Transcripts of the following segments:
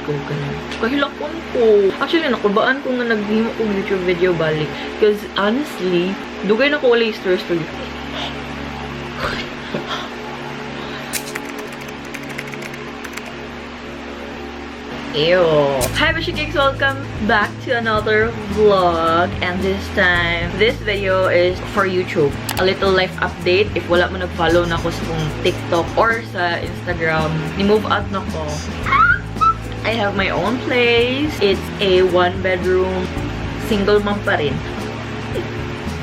ko ganun. Kahilakon ko. Actually, nakulbaan ko nga naghimo kong YouTube video balik. 'Cause honestly, dugay na ko walay story story. Ew. Hi, Beshi Cakes! Welcome back to another vlog. And this time, this video is for YouTube. A little life update. If wala mo nag-follow na ako sa kong TikTok or sa Instagram, ni-move out na ko. I have my own place. It's a one-bedroom, single mom pa rin.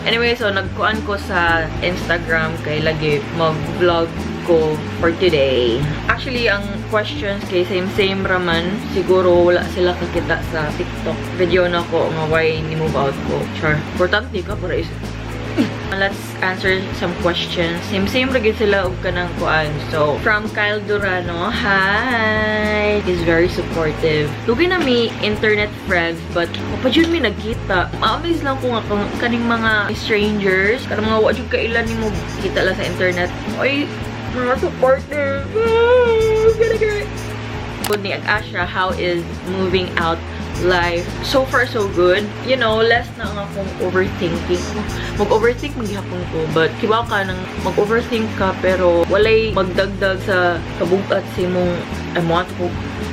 Anyway, so nagkuan ko sa Instagram kay lagi mag-vlog ko for today. Actually, ang questions kay same-same raman. Siguro wala sila kakita sa TikTok video na ko nga why ni-move out ko. Char. Importante ka para is. Let's answer some questions. Same-same ra gyud sila og kanang kuan. So, from Kyle Durano, hi! He's very supportive. Dugay na mi internet friends, but wa pa jud mi nagkita. Ma-amaze lang ko nga kaning mga strangers, kanang mga wa jud kaila nimo kita lang sa internet. Oy, mga supportive. Ah, gonna cry. Ni Asha, how is moving out life? So far, so good. Less na ang akong overthinking. Mag-overthink maghapon ko, but kibaw ka nang mag-overthink ka pero walay magdagdag sa kabugat sa imong mo ko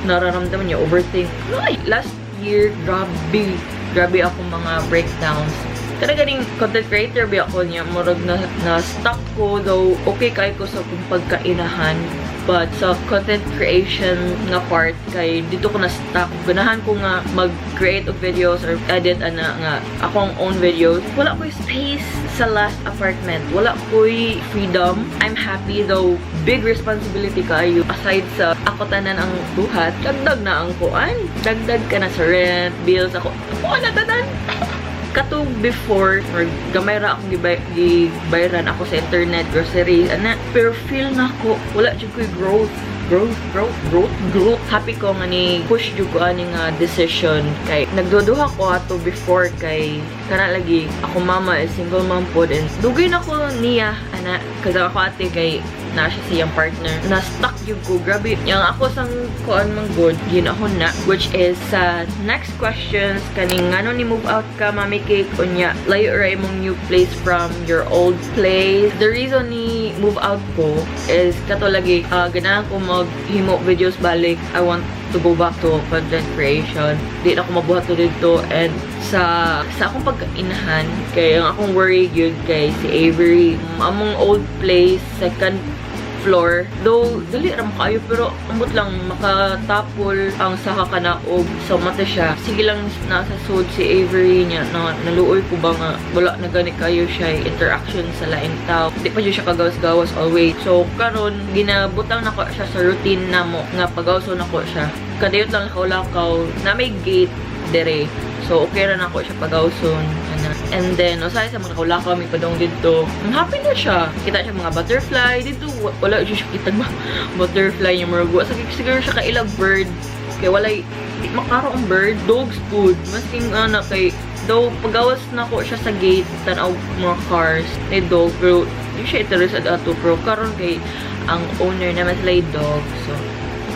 nararamdaman niya overthink. Ay, last year, grabe. Grabe akong mga breakdowns. Kada ganing content creator ba ako niya, murag na stuck ko, though okay kay ko sa kung pagkainahan. But sa content creation nga part, kay dito ko na stuck. Ganahan ko nga mag-create og videos or edit ana nga akong own videos. Wala ko'y space sa last apartment. Wala ko'y freedom. I'm happy though, big responsibility kaayo. Aside sa ako tanan ang buhat, dagdag na ang kuan. Dagdag ka na sa rent, bills, ako. Ako na tanan. Katong before, or gamay ra akong gibayran ako sa internet, grocery, ana. Pero feel na ko, wala jud ko'y growth. Growth, growth, growth, growth. Happy ko nga ni push jud ko ani nga decision. Kay nagduduha ko ato before kay kana lagi, ako mama is single mom pod and dugay na ko niya, ana. Kasi ako ate kay na siya siyang partner. Na-stuck jud ko. Grabe. Yang ako sang kuan man good, ginahon na. Which is, sa next questions, kaning ngano ni move out ka, Mami Cake, unya, layo ra imong new place from your old place. The reason ni move out ko is, kato lagi, ganahan ko maghimo videos balik. I want to go back to content creation. Di na ako mabuhat to dito. And sa akong pagkainahan, kay ang akong worry gyud kay si Avery, among old place, second floor. Though, dali ra mo kaayo, pero ambot lang, makatapol ang saka ka na og so mata siya. Sige lang nasa sud si Avery niya, na, naluoy ko ba nga, wala na gani kayo siya interaction sa laing tao. Di pa jud siya kagawas-gawas always. So, karon ginabutang nako siya sa routine namo, nga pagawson nako siya. Kadiyot lang lakaw-lakaw, na may gate dere. So, okay ra nako siya pagawson. Ana. And then, usahay sa mga lakaw-lakaw, may padong dito. Ang happy na siya. Kita siya mga butterfly. Dito, wala siya kita mga butterfly niya. Murag, wa siguro siya kailag bird. Kay walay, di makaro ang bird. Dogs food. Masking, ana, kay, though, pagawas na ko siya sa gate, tanaw mga cars, may dog, pero, di siya interested ato. Pero, karon kay, ang owner naman sila yung dog. So,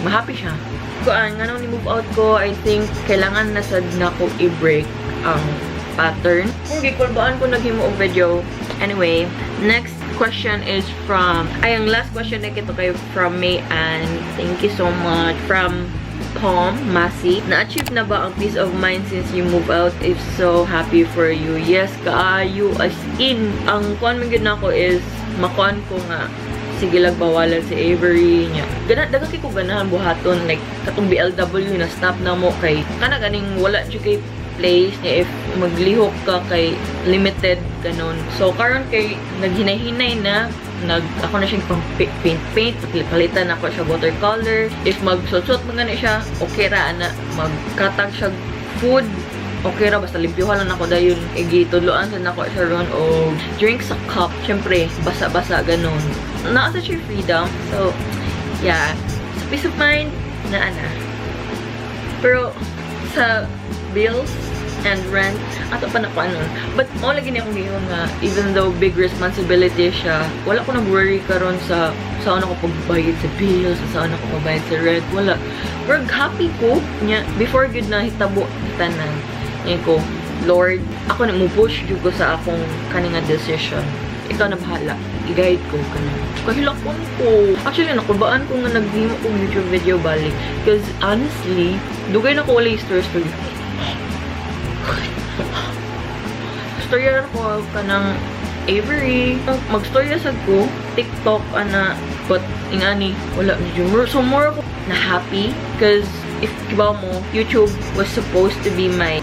mahappy siya. Kuan, nga nung ni-move out ko, I think, kailangan na sad na ko i-break ang pattern. Kung gikulbaan ko naghimo og video. Anyway, next question is from, ay, ang last question na kito kayo from May Ann. Thank you so much. From Palm Masi. Na-achieve na ba ang peace of mind since you move out? If so, happy for you. Yes, kaayo. As in, ang kuan man gyud nako is, makuan ko nga, sige lang bawalan si Avery niya. Gana, daghang kay ko ganahan buhaton, like katong BLW na stop na mo kay kana ganing wala jud kay place niya if maglihok ka kay limited ganon. So karon kay naghinay-hinay na nag ako na siyang pang paint paint, palitan ako siya watercolor. If magsuot-suot man gani siya, okay ra ana, magkatag siya food, okay ra, basta limpyuhan lang ako dayon. Igitudloan sa nako siya ron og drink sa cup. Syempre, basa-basa ganon. Naa sa siya freedom. So, yeah. Sa peace of mind, naa na. Pero, sa bills and rent, ato pa na ko ano. But, mao lagi niya akong giingon nga, even though big responsibility siya, wala ko nag-worry karon sa Saan ako pagbayad sa bills, saan ako pagbayad sa rent, wala. Pero happy ko nya before gyud na hitabo tanan. Nya ko, "Lord, ako na mo push jud ko sa akong kani nga decision. Ikaw na bahala. I-guide ko kana." Kahilakon ko. Actually, nakulbaan ko nga naghimo kong YouTube video balik. Because honestly, dugay na ko walay story story. Storya ko kanang Avery. Magstorya sad ko. TikTok, ana. But, ingani, wala. Medyo so, more ako na happy. Because, if kibaw mo, YouTube was supposed to be my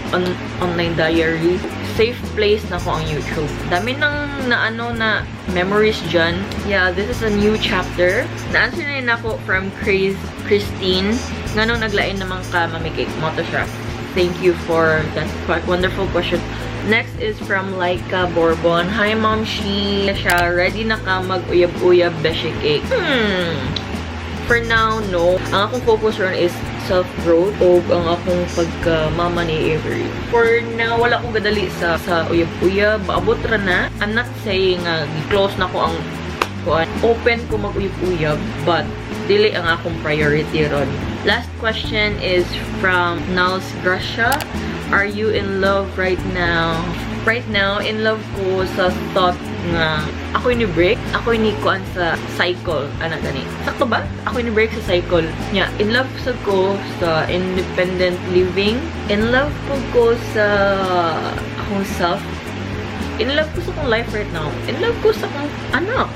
online diary. Safe place na ko ang YouTube. Dami nang na ano na memories dyan. Yeah, this is a new chapter. Na-answer na yun ako from Chris, Christine. Nganong naglain naman ka, Mami Cake? Mao to siya. Thank you for that wonderful question. Next is from Laika Bourbon. "Hi, Mom She." Siya, "Ready na ka mag-uyab-uyab, Beshi Cake?" For now, no. Ang akong focus ron is self-growth o ang akong pagka-mama ni Avery. For now, wala ko gadali sa uyab-uyab. Maabot ra na. I'm not saying close na ko ang kuan. Open ko mag-uyab-uyab, but dili ang akong priority ron. Last question is from Nals Gracia. "Are you in love right now?" Right now, in love ko sa thought nga ako ni break, ako ni kuan sa cycle, ana gani. Sakto ba? Ako ni break sa cycle. Nya, in love sa ko sa independent living. In love ko sa akong self. In love ko sa akong life right now. In love ko sa akong anak.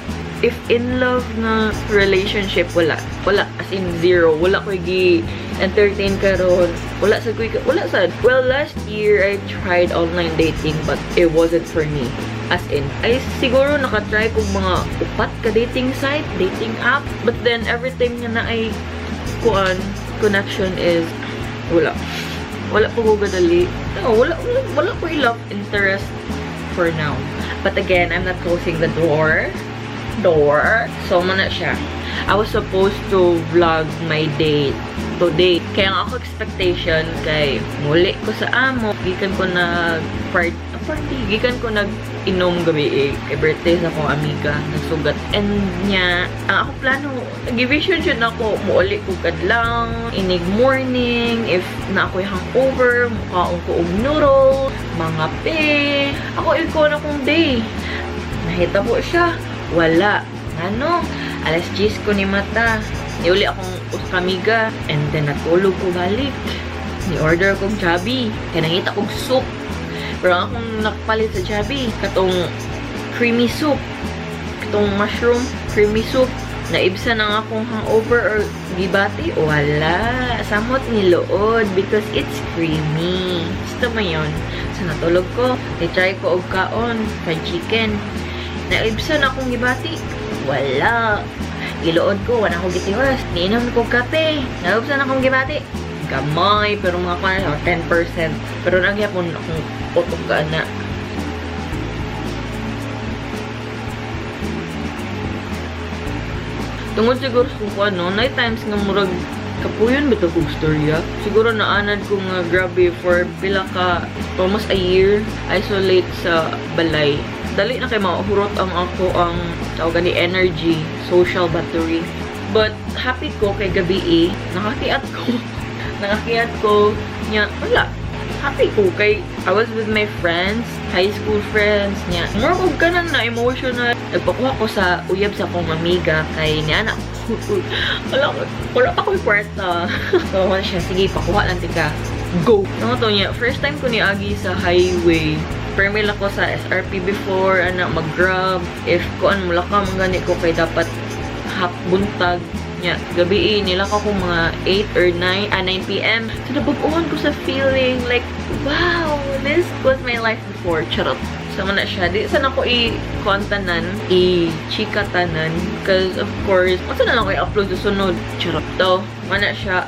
If in love na relationship, wala. Wala. As in, zero. Wala ko gi-entertain karon. Wala sa ko, wala sa. Well, last year, I tried online dating, but it wasn't for me. As in, ay siguro nakatry kong mga upat ka dating site, dating app. But then, every time nga na ay kuan, connection is, wala. Wala ko ko gadali. No, wala, wala, wala ko love interest for now. But again, I'm not closing the door. Door. So, mao na siya. I was supposed to vlog my date today. Kaya ang ako expectation kay muli ko sa amo. Gikan ko nag part, ah, party. Gikan ko nag inom gabi eh. Kay birthday sa akong amiga. Nagsugat. And niya, ang ako plano, nag-vision jud nako, muuli ko kadlang, inig morning, if na ako'y hangover, mukaon ko og noodle, mga pe. Ako ikaw na akong day. Nahitabo siya. Wala. Ano? Alas 10 ko ni mata. Niuli akong amiga. And then natulog ko balik. Ni-order kong Jollibee. Kaya nangita kong soup. Pero ang akong nakapalit sa Jollibee, katong creamy soup. Katong mushroom creamy soup. Naibsan ang akong hangover or gibati? Wala. Samot niluod because it's creamy. Gusto mo yun? So, natulog ko. I-try ko og kaon. Fried chicken. Naibsan akong gibati? Wala. Giluod ko. Wala akong gitiwas. Niinom ko kape. Naibsan akong gibati? Gamay. Pero mga kwan, 10%. Pero nagyapon akong utok ka na. Tungod siguro sa kung ano, night times nga murag kapuyon ba ito kong storya? Siguro naanad ko nga grabe for pila ka almost a year isolate sa balay. Dali na kay mahurot ang ako ang tawag ni energy, social battery. But happy ko kay gabi eh, nakakiat ko. Nakakiat ko nya wala. Happy ko kay I was with my friends, high school friends niya. More og kanang na emotional. Nagpakuha ko sa uyab sa akong amiga kay niya anak. Wala ko, wala pa ko'y kwarta. So, wala siya, "Sige, pakuha lang tika. Go!" No, to niya, first time ko ni agi sa highway. Permil ako sa SRP before, ana, mag-grab. If kuan mula ka, gani ko kay dapat hap buntag niya. Gabi eh, nilakaw ko mga 8 or 9, ah, 9 p.m. So, nabag-uhan ko sa feeling, like, wow, this was my life before. Charot. So, mao na siya. Di sana ko i-kontanan, i-chika-tanan. Because, of course, unsa na lang ko i-upload sa sunod. Charot. So, mao na siya.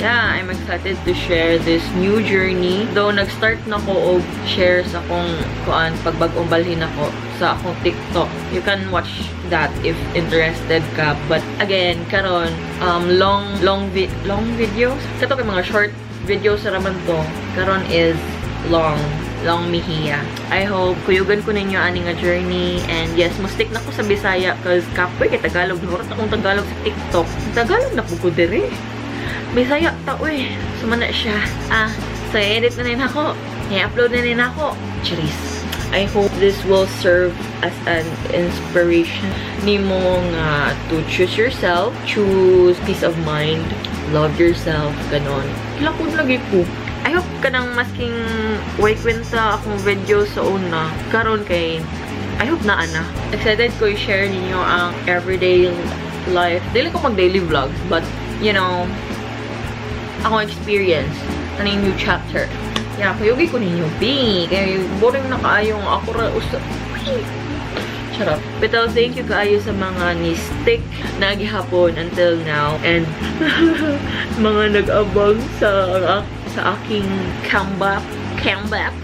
Yeah, I'm excited to share this new journey. Though, nag-start na ko og share sa akong kuan pagbag-ong balhin ako sa akong TikTok. You can watch that if interested ka. But again, karon long long vi long videos. Kato kay mga short videos ra man to. Karon is long. Long Mejia. I hope kuyugan ko ninyo ani nga journey, and yes, mo stick na ko sa Bisaya 'cause kapoy kay Tagalog. Nahurot akong Tagalog sa TikTok. Tagalog na pud ko diri. Bisaya ta uy. Sumana siya. Ah, so edit na rin ako. I-upload na rin ako. Charis. I hope this will serve as an inspiration nimo nga to choose yourself, choose peace of mind, love yourself, ganon. Kilakod lagi ko. I hope kanang masking way kwenta akong video sa una. Karon kay I hope na ana. Excited ko i-share ninyo ang everyday life. Dili ko mag daily vlogs, but akong experience aning new chapter. Yeah, kuyugi ko ninyo, B. Kay boring na kaayong ako ra usa. Charot. Pero thank you kaayo sa mga ni-stick na gihapon until now and mga nag-abang sa aking comeback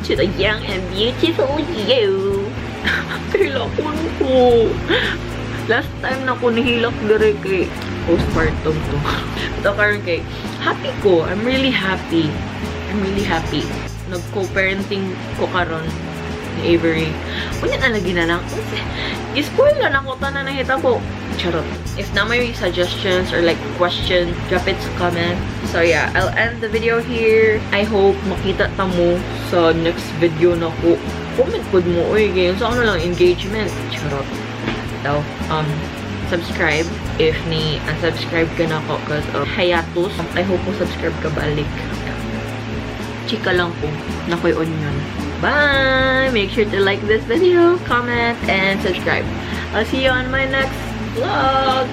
to the young and beautiful you. Hilakon ko. Last time na ko nihilak dire kay postpartum to. Ito karon kay happy ko. I'm really happy. I'm really happy. Nag-co-parenting ko karon ni Avery. Unya na lagi na lang. I-spoil na nako tanan nahitabo. Charot. If naa may suggestions or like questions, drop it sa comment. So yeah, I'll end the video here. I hope makita ta mo sa next video nako. Comment pud mo, oy, ganyan. So ano lang, engagement. Charot. So, subscribe if ni unsubscribe ka nako 'cause of hiatus. I hope mo subscribe ka balik. Chika lang ko. Nakoy onion. Bye! Make sure to like this video, comment, and subscribe. I'll see you on my next vlog!